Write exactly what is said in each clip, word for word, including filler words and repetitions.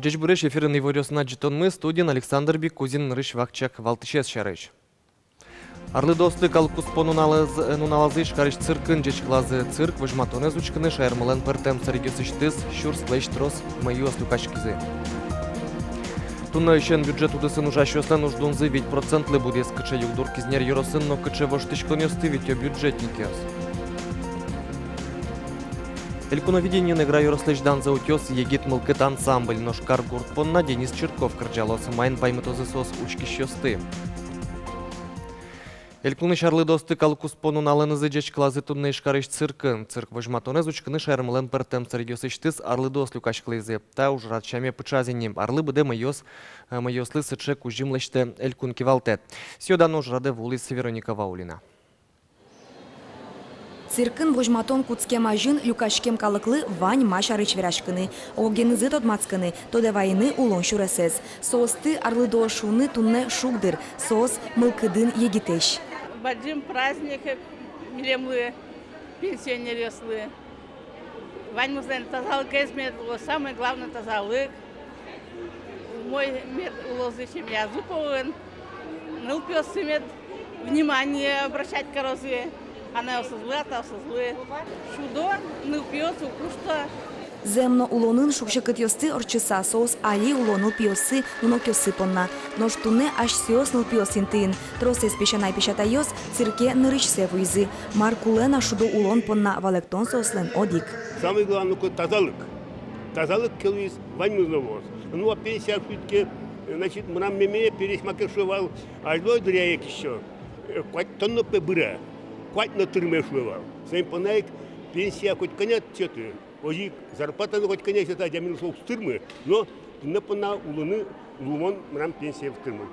Ӟечбуресь! Эфирын «Иворъёс» но ӝытонмы, студиын Александр Бикузин. Нырысь вакчияк валтӥсез сярысь. Арлыдоосты калыккуспо нуналаз-, нуналазы Ижкарысь циркын ӟечкылазы. Цирк возьматонэз учкыны шаермылэн пӧртэм сэрегъёсысьтыз сюрслэсь трос мӧйыос люкаськизы. Туннэысен бюджет удысын ужасьёслэн уждунзы вить процентлы будӥз. Кыӵе югдур Кизнер ёросын но кыӵе воштӥськонъёсты витё бюджетникъёс? «Элькуновидениын» Эгра ёрослэсь данзэ утёз «Егит мылкыд» ансамбль. Нош каргурт понна Денис Чирков кырӟалоз. Маин паймытозы соос учкисьёсты? Элькунысь арлыдоосты калыккуспо нуналэнызы ӟечкылазы туннэ Ижкарысь циркын. Цирк возьматонэз учкыны шаермылэн пӧртэм сэрегъёсысьтыз арлыдоос люкаськылӥзы. Та ужрад сяме пыӵаз ини. Арлы быдэ мӧйыос, э, мӧйыослы сыӵе кузьым лэсьтэ элькун кивалтэт. Сӥё-дано ужрадэ вуылӥз Вероника Ваулина. Циркын возьматон кутскем азьын люкаськем калыклы вань ма сярысь вераськыны, огенызы тодматскыны, тодэ вайыны улон сюресэз. Соосты арлыдоос шуыны туннэ шуг дыр, соос мылкыдын егитэсь. Бадӟым праздник милемлы, пенсионеръёслы. Ваньмызлэн тазалыкез мед луоз, самое главное — тазалык. Умой мед улозы семьязы пӧлын. Нылпиоссы мед внимание обращать карозы анайёсызлы, атаосызлы. Шудо, нылпиос уг кушто. Зэм но, улонын шуг-секытъёсты ортчыса, соос али уло нылпиоссы, нунокъёссы понна. Нош туннэ асьсэос нылпиос интыын. Тросэз песянай-песятайёс цирке нырысьсэ вуизы. Мар кулэ на шудо улон понна, валэктон соослэн одӥг. Самое главное, ну, тазалык. Тазалык ке луиз, ваньмыз но луоз. Ну, а пенсия шуид ке, значит, мынам меме пересь маке шуэ вал: «Азьло дыръя ик ещё, э, куатьтон но, пе, быре, куать но тырме», — шуэ вал. Соин понна ик пенсия коть кӧня сёты, озьы ик зарплата но коть кӧня сёты, адямилы со уг тырмы, но туннэ понна улыны, улымон мынам пенсие уг тырмы.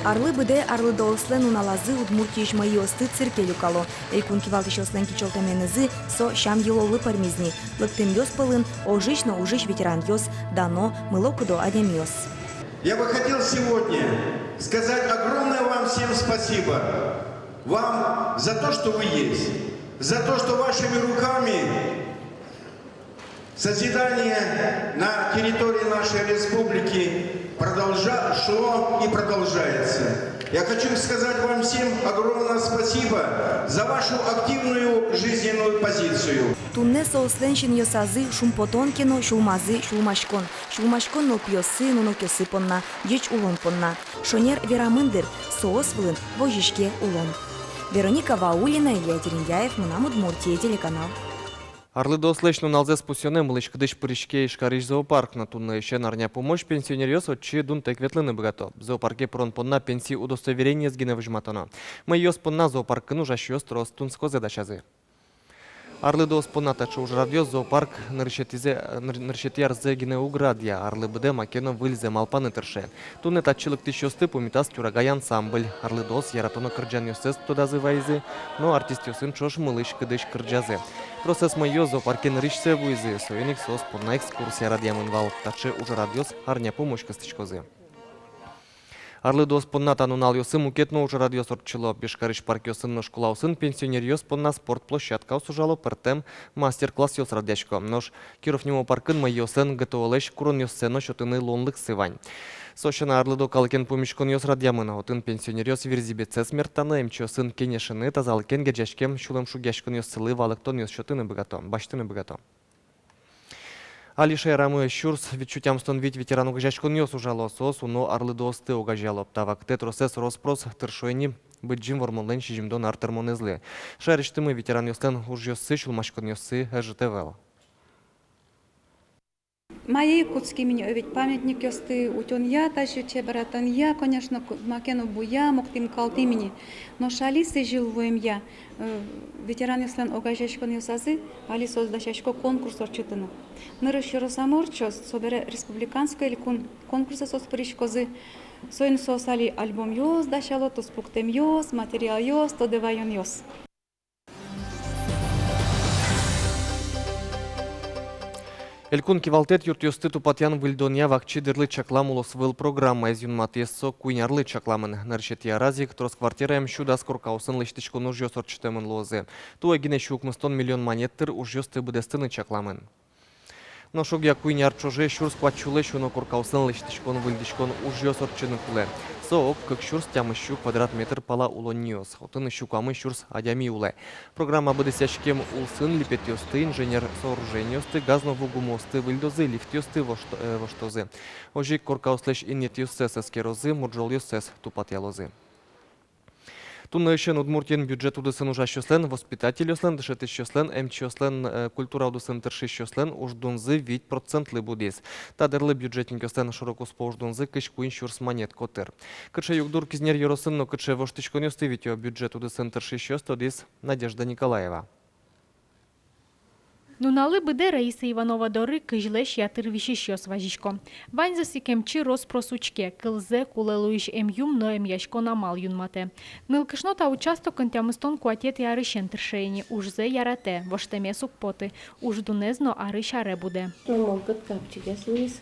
Арлы быдэ арлыдоослэн нуналазы Удмуртиысь мӧйыосты цирке люкало. Элькун кивалтӥсьёслэн кичӧлтэменызы со сям-йылоллы пӧрмиз ни. Лыктэмъёс пӧлын ожысь но ужысь ветеранъёс, дано, мыло-кыдо адямиос. Я бы хотел сегодня сказать огромное вам всем спасибо. Вам за то, что вы есть, за то, что вашими руками созидание на территории нашей республики продолжа-, шло и продолжается. Я хочу сказать вам всем огромное спасибо за вашу активную жизненную позицию. Туннэ соослэн синъёсазы шумпотон ке но, сюлмазы сюлмаськон. Сюлмаськон нылпиоссы, нунокъёссы понна, ӟеч улон понна. Шонер верамын дыр, соос вылын возиське улон. Вероника Ваулина, Илья Дерендяев, «Мынам Удмуртие» телеканал. Арлыдоослэсь нуналзэс пусйонэ мылысь-кыдысь пыриське Ижкарысь зоопарк но. Туннэысен арня пумозь пенсионеръёс отчы дунтэк ветлыны быгато. Зоопарке пырон понна пенси удостоверениез гинэ возьматоно. Мӧйыос понна зоопаркын ужасьёс трос тунсыкозэ дасязы. Арлыдоос понна таӵе ужрадъёс зоопарк нырысетӥзэ, ныр-, нырысетӥ арзэ гинэ уг радъя. Арлы быдэ маке но выльзэ малпаны тырше. Туннэ татчы лыктӥсьёсты пумитаз «Тюрагай» ансамбль. Арлыдоос яратоно кырӟанъёссэс тодазы вайизы но артистъёсын ӵош мылысь-кыдысь кырӟазы. Тросэз мӧйыос зоопарке нырысьсэ вуизы, соин ик соос понна экскурсия радъямын вал. Таӵе ужрадъёс арня пумозь кыстӥськозы. Арлыдоос понна та нуналъёсы мукет но ужрадъёс ортчыло. Ижкарысь паркъёсын но школаосын пенсионеръёс понна спорт площадкаос ужало, пӧртэм мастер-классъёс радъясько. Нош Киров нимо паркын мӧйыослэн ГТО-лэсь куронъёссэ но сётыны луонлыксы вань. Со сяна, арлыдо калыкен пумиськонъёс радъямын. Отын пенсионеръёс вирзӥбетсэс мерттаны, эмчиосын кенешыны, тазалыкен герӟаськем сюлэмшугъяськонъёссылы валэктонъёс сётыны быгато, басьтыны быгато. Али шаерамы сюрс витьсю тямыстон вить ветеран огазеяськонъёс ужало. Соос уно арлыдоосты огазеяло. Та вакытэ тросэз рос-прос тыршо ини Быдӟым Вормонлэн сизьымдон ар тырмонэзлы. Шаерысьтымы ветеранъёслэн ужъёссы, сюлмаськонъёссы ӧжыт ӧвӧл. Мае ик кутским ини, э, ведь памятникъёсты утёнъя, тазьы чебератонъя, конечно, ку-, маке но буям, октӥм-калтӥм ини. Нош али сӥзьыл вуэмъя, э, ветеранъёслэн огазеяськонъёсазы али соос дасясько конкурс ортчытыны. Нырысь ёросамы ортчоз, собере республиканской, элькун конкурсэ соос пыриськозы. Соин соос али альбомъёс дасяло, туспуктэмъёс, материалъёс, тодэ ваёнъёс. Элькун кивалтэт юртъёсты тупатъян-выльдонъя вакчи дырлы чаклам улосвыл программаез юнматӥз. Со куинь арлы чакламын. Нырысетӥ араз ик трос квартираем сю дас коркаосын лэсьтӥськон ужъёс ортчытэмын луозы. Туэ гинэ сю укмыстон миллион манет тыр ужъёсты быдэстыны чакламын. Нош огъя куинь ар ӵоже сюрс куать сюлэсь уно коркаосын лэсьтӥськон-выльдӥськон ужъёс ортчыны кулэ. Со ог кык сюрс тямыс сю квадрат метр пала улонниос. Отын сю куамын сюрс адями улэ. Программа быдэсъяськем улсын липетъёсты, инженер сооружениосты, газ но ву гумыосты выльдозы, лифтъёсты вошт-, э, воштозы. Озьы ик коркаослэсь инъетъёссэс эскерозы, мурӝолъёссэс тупатъялозы. Туннэысен Удмуртиын бюджет удысын ужасьёслэн, воспитательёслэн, дышетӥсьёслэн, эмчиослэн, э, культура удысын тыршисьёслэн уждунзы вить процентлы будӥз. Та дырлы бюджетникъёслэн шоро-куспо уждунзы кызь куинь сюрс манет котыр. Кыӵе югдур Кизнер ёросын но кыӵе воштӥськонъёсты витё бюджет удысын тыршисьёс, тодӥз Надежда Николаева. Нуналлы быдэ Раиса Иванова доры кызьлэсь ятыр висисьёс вазисько. Ваньзэс ик эмчи рос-прос учке, кылзэ, кулэ луись эмъюм но эмъяськон амал юнматэ. Нылкышно та участокын тямыстон куатетӥ арысен тырше ини, ужзэ яратэ, воштэмез уг поты, уждунэз но арысь аре будэ. Ну, мылкыд капчигес луиз,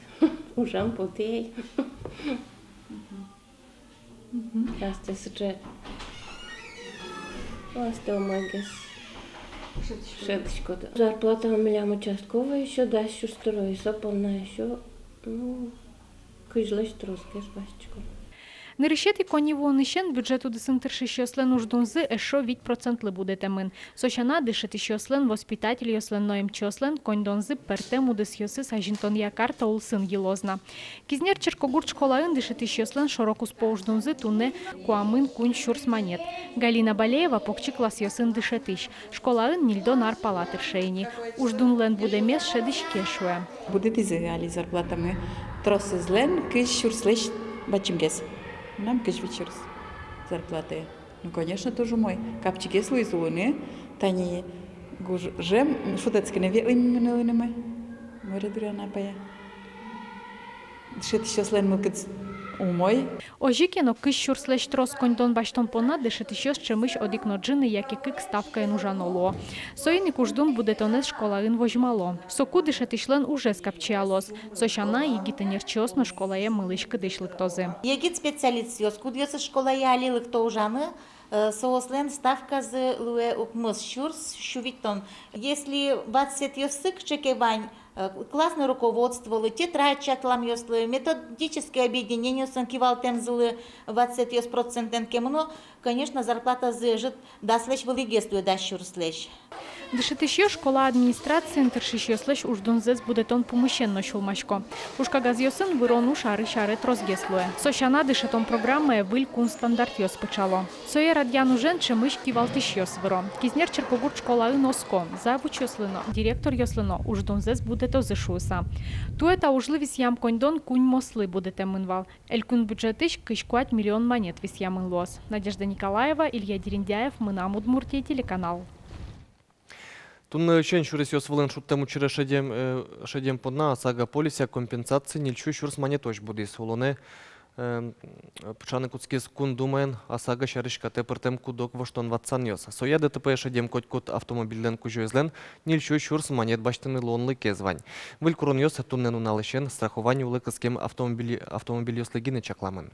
ужам потэ ай. Мгм. Астэ сыӵе. Астэ умойгес. Шӧдӥськод. Зарплата милям участковой ещё дас сюрс тыро, и со понна ещё, ну, кызьлэсь тросгес басьтӥсько. Нырысетӥ коньывуонысен бюджет удысын тыршисьёслэн уждунзы эшшо вить процентлы будэтэмын. Со сяна, дышетӥсьёслэн, воспитательёслэн но эмчиослэн коньдонзы пӧртэм удысъёсыз азинтонъя карта улсын йылоз на. Кизнер черкогурт школаын дышетӥсьёслэн шоро-куспо уждунзы туннэ куамын куинь сюрс манет. Галина Балеева покчи классъёсын дышетӥсь. Школаын ньыльдон ар пала тырше ини. Уждунлэн будэмез шӧдӥське, шуэ. Будэтӥзы али зарплатамы тросэзлэн кызь сюрслэсь бадӟымгес. Мынам кызь вить сюрс зарплатае. Ну, конечно, тоже умой. Капчигес луиз улыны, тани гужем, шутэтскыны ветлӥмы, мынылӥмы море дурын, апае. Дышетӥсьёслэн мылкыдзы умой. Озьы ке но, кызь сюрслэсь трос коньдон басьтон понна дышетӥсьёс ӵемысь одӥг но ӝыны яке кык ставкаен ужано луо. Соин ик уждун будэтонэз школаын возьмало. Соку дышетӥсьлэн ужез капчиялоз. Со сяна, егит ӧнерчиос но школае мылысь-кыдысь лыктозы. Егит специалистъёс, кудъёсыз школае али лыкто ужаны, э, соослэн ставказы луэ укмыс сюрс сю витьтон. Если вадьсэтъёссы кыӵе ке вань, э, классной руководстволы, тетрадь чакламъёслы, методической объединениослэн кивалтэмзылы вадьсэтъёс процентэн ке мыно, конечно, зарплатазы ӧжыт даслэсь вылӥгес луэ, дас сюрслэсь. Дышетӥсьёс школа администрациын тыршисьёслэсь уждунзэс будэтон пумысен но сюлмасько. Ужкагазъёсын вырон уж арысь аре тросгес луэ. Со сяна, дышетон программае выль кун стандартъёс пыӵало. Сое радъян ужен ӵемысь кивалтӥсьёс выро. Кизнер черкогурт школаын оско, завучъёслы но, директоръёслы но уждунзэс будэтозы шуыса. Туэ та ужлы висъям коньдон куиньмослы будэтэмын вал. Элькун бюджетысь кызь куать миллион манет висъямын луоз. Надежда Николаева, Илья Дерендяев, «Мынам Удмуртие» телеканал. Туннэысен сюресъёс вылын шудтэм учыре шедем, э, шедем понна ОСАГО полисъя компенсация ньыль сю сюрс манетозь будӥз. Улонэ, э, пыӵаны кутскиз Кун Думаен ОСАГО сярысь катэ пыртэм куд-ог воштон-ватсанъёс. Соя ДТПе шедем котькуд автомобильлэн кузёезлэн ньыль сю сюрс манет басьтыны луонлыкез вань. Выль куронъёс туннэ нуналысен страхование улэ кыскем автомобиль-, автомобильёслы гинэ чакламын.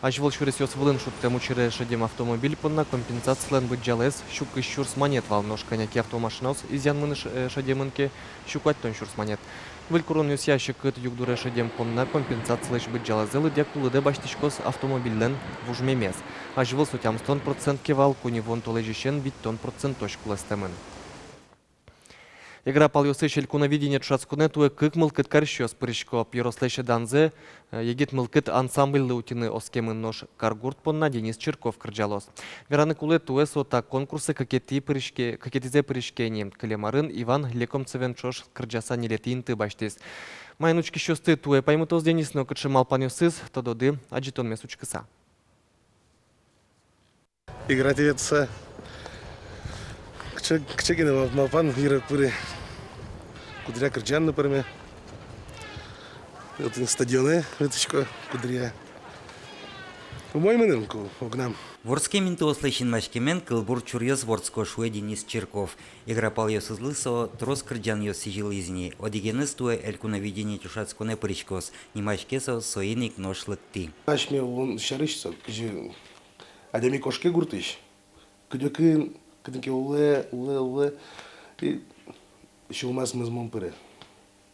Азьвыл сюресъёс вылын шудтэм учыре шедем автомобиль понна компенсацилэн быдӟалаез сю кызь сюрс манет вал, нош кӧня ке автомашинаос изъян мыныны ш-, э, шедемын ке, сю куатьтон сюрс манет. Выль куронъёсъя секыт югдуре шедем понна компенсацилэсь быдӟалаезлы лыдъя кулыдэ басьтӥськоз автомобильлэн вужмемез. Азьвыл со тямыстон процент ке вал, коньывуон толэзьысен витьтон процентозь кулэстэмын. Эгра палъёсысь «Элькуновидение» ӵошатсконэ туэ кык мылкыд карисьёс пырисько. Ёрослэсь данзэ, э, «Егит мылкыд» ансамбльлы утьыны оскемын, нош каргурт понна Денис Чирков кырӟалоз. Вераны кулэ, туэ со та конкурсэ кыкетӥ пыриське-, кыкетӥзэ пыриське ини. Кылем арын Иван Лекомцевен ӵош кырӟаса ньылетӥ инты басьтӥз. Маин учкисьёсты туэ паймытоз Денис но кыӵе малпанъёсыз, тододы адӟытонмес учкыса. Играть ветлыса. Кыӵе, кыӵе гинэ мал-, малпан йыре пыри. Куддыръя кырӟан но пӧрме. Отын стадионэ ветлӥсько куддыръя. Умой мыным ку огнам. Вордскем интыослы синмаськемен кылбур чуръёс вордско, шуэ Денис Чирков. Игра палъёсызлы со трос кырӟанъёс сӥзьылӥз ни. Одӥгеныз туэ «Элькуновидение» чошатсконэ пыриськоз. Нимаське со «Соин ик нош лыктӥ». Асьме улон сярысь со, кызьы адями кошке гуртысь. Кыдёкын, кытын ке улэ, улэ, улэ. И сюлмаз мӧзмон пыре.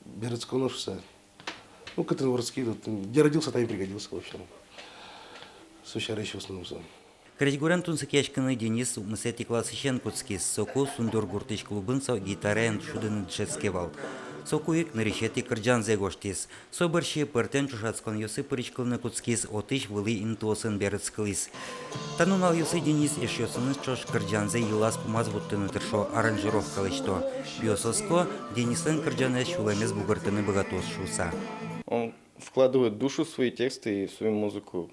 Берытско нош со. Ну, кытын вордски, татын, где родился, там и пригодился, в общем. Со сярысь в основном со. Крезьгурен тунсыкъяськыны Денис укмысэтӥ классысен кутскиз. Соку Сундур гуртысь клубын со гитараен шудыны дышетске вал. Соку ик нырысетӥ кырӟанзэ гожтӥз. Со бӧрсьы пӧртэм чошатсконъёсы пыриськылыны кутскиз, отысь вылӥ интыосын берытскылӥз. Та нуналъёсы Денис эшъёсыныз ӵош кырӟанзэ йылаз-пумаз вуттыны тыршо, аранжировка лэсьто. Пиос оско, Денислэн кырӟанэз сюлэмез бугыртыны быгатоз шуыса. Он вкладывает душу в свои тексты и в свою музыку.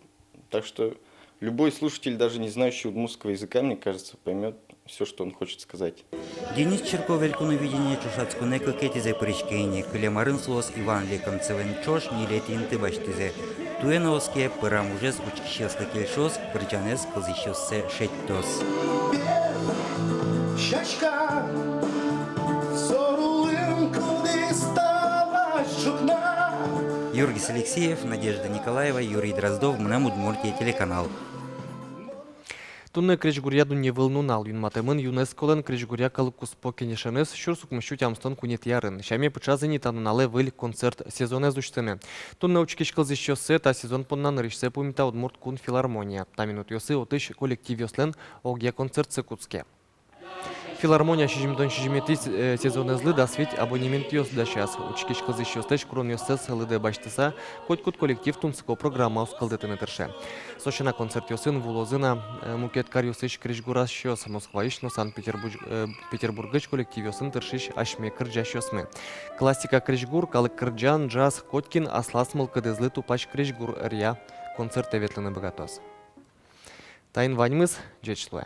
Так что любой слушатель, даже не знающий удмуртского языка, мне кажется, поймёт всё, что он хочет сказать. Денис Чирков «Элькуновидение» чошатсконэ кыкетӥзэ пыриське ини. Кылем арын соос Иван Лекомцевен ӵош ньылетӥ инты басьтӥзы. Туэ но оске, пӧрам ужез учкисьёслы кельшоз, кырӟанэз кылзӥсьёссэ шедьтоз. Юргис Алексеев, Надежда Николаева, Юрий Дроздов, «Мынам Удмуртие» телеканал. Туннэ крезьгуръя дунневыл нунал юнматэмын ЮНЕСКО-лэн крезьгуръя калык куспо кенешеныз сюрс укмыссю тямыстон куинетӥ арын. Сяме пыӵаз ини та нуналэ выль концерт сезонэз усьтыны. Туннэ учкись кылзӥсьёссэ та сезон понна нырысьсэ пумита Удмурт кун филармония. Та минутъёсы отысь коллективъёслэн огъя концертсы кутске. Филармония сизьымдон сизьыметӥ, э, сезонэзлы дас вить абонементъёс дасяз. Учкись кылзӥсьёслэсь куронъёссэс лыдэ басьтыса, котькуд коллектив тунсыко программаос кылдытыны тырше. Со сяна, концертъёсын вуозы на, э, мукет каръёсысь крезьгурасьёс, Москваысь но Санкт-Петербург-, э, Петербургысь коллективъёсын тыршись асьме кырӟасьёсмы. Классика крезьгур, калык кырӟан, джаз, котькин аслаз мылкыдызлы тупась крезьгур ыръя концертэ ветлыны быгатоз. Таин ваньмыз, ӟеч луэ.